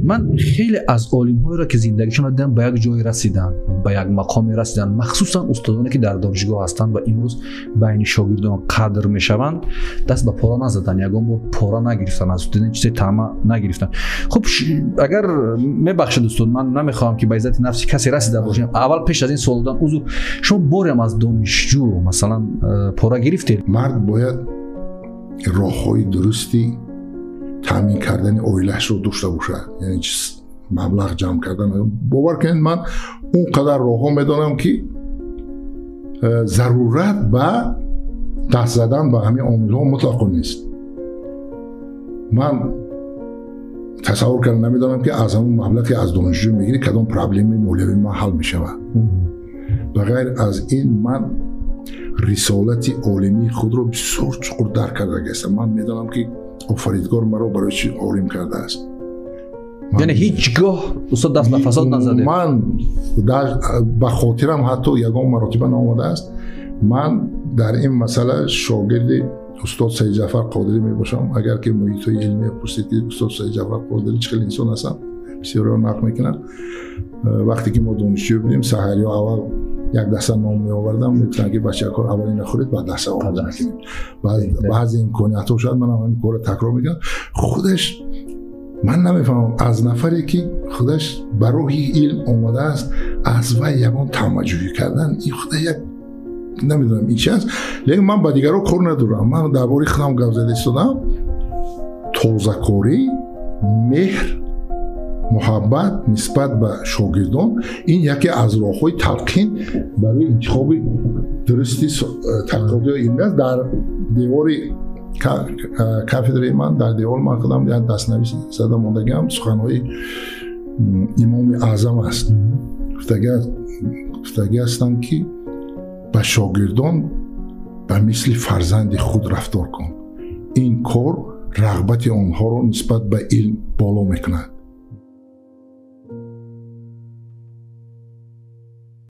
Ман хеле аз олимҳоеро, ки зиндагишонро дидам, ба як ҷое расиданд, ба як мақоме расиданд, махсусан устодоне, ки дар донишгоҳ ҳастанд ва имрӯз байни шогирдон қадр мешаванд, даст ба пора назаданд, ягон бор пора нагирифтанд, аз устодон чизе таъма нагирифтанд. Хуб, агар мебахшед, устод, ман намехоҳам, ки ба иззати нафси касе расида бошем. Аввал пеш аз ин суол додан, узр, шумо борем аз донишҷӯ, масалан, пора гирифтед? Мард бояд роҳҳои дурусти таъмин кардани оилаашро дошта бошад, яъне маблағ ҷамъ кардан. Бовар кунед, ман он қадар роҳҳо медонам, ки зарурат ба даст задан ба ҳамин омилҳо мутлақо нест. Ман тасаввур карда намедонам, ки аз ҳамон маблағе аз донишҷӯ мегирӣ, кадом проблемаи молиявии ман ҳал мешавад. Ба ғайр аз ин, ман рисолати олимии худро бисёр чуқур дарк кардагиастам. Ман медонам, ки офаридгор маро барои чӣ олим кардааст. Яъне ҳеҷ гоҳ, устод, даст ба фасод назадед? Ман ба хотирам ҳатто ягон маротиба наомадааст. Ман дар ин масъала шогирди устод Саидҷафар Қодирӣ мебошам. Агар ки муҳитҳои илмӣ пурсид, ки устод Саидҷафар Қодирӣ чӣ хел инсон ҳастанд, бисёриҳо нақл мекунанд. Вақте ки мо донишҷӯ будем, саҳариҳо аввал як даста нон меовардам, мегуфтанд, ки бачаҳо, аввал ина хӯред, баъд даста оғоз мекунем. Баъзе имкониятҳо шояд манам ҳамин корро такрор мекунам. Худаш ман намефаҳмам, аз нафаре, ки худаш ба роҳи илм омадааст, аз вай ягон тамаҷӯӣ кардан, ин худа як намедонам ин чи аст. Лекин ман ба дигарон кор надорам, ман дар бораи худам гап зада истодам. Тозакорӣ, меҳр, муҳаббат нисбат ба шогирдон — ин яке аз роҳҳои талқин барои интихоби дурусти тадқиқоти илмӣ аст. Дар девори кафедраи ман, дар девор ман худам як дастнавис зада мондагиам, суханҳои Имоми Аъзам аст. Гуфтагӣ ҳастанд, ки ба шогирдон ба мисли фарзанди худ рафтор кун, ин кор рағбати онҳоро нисбат ба илм боло мекунад.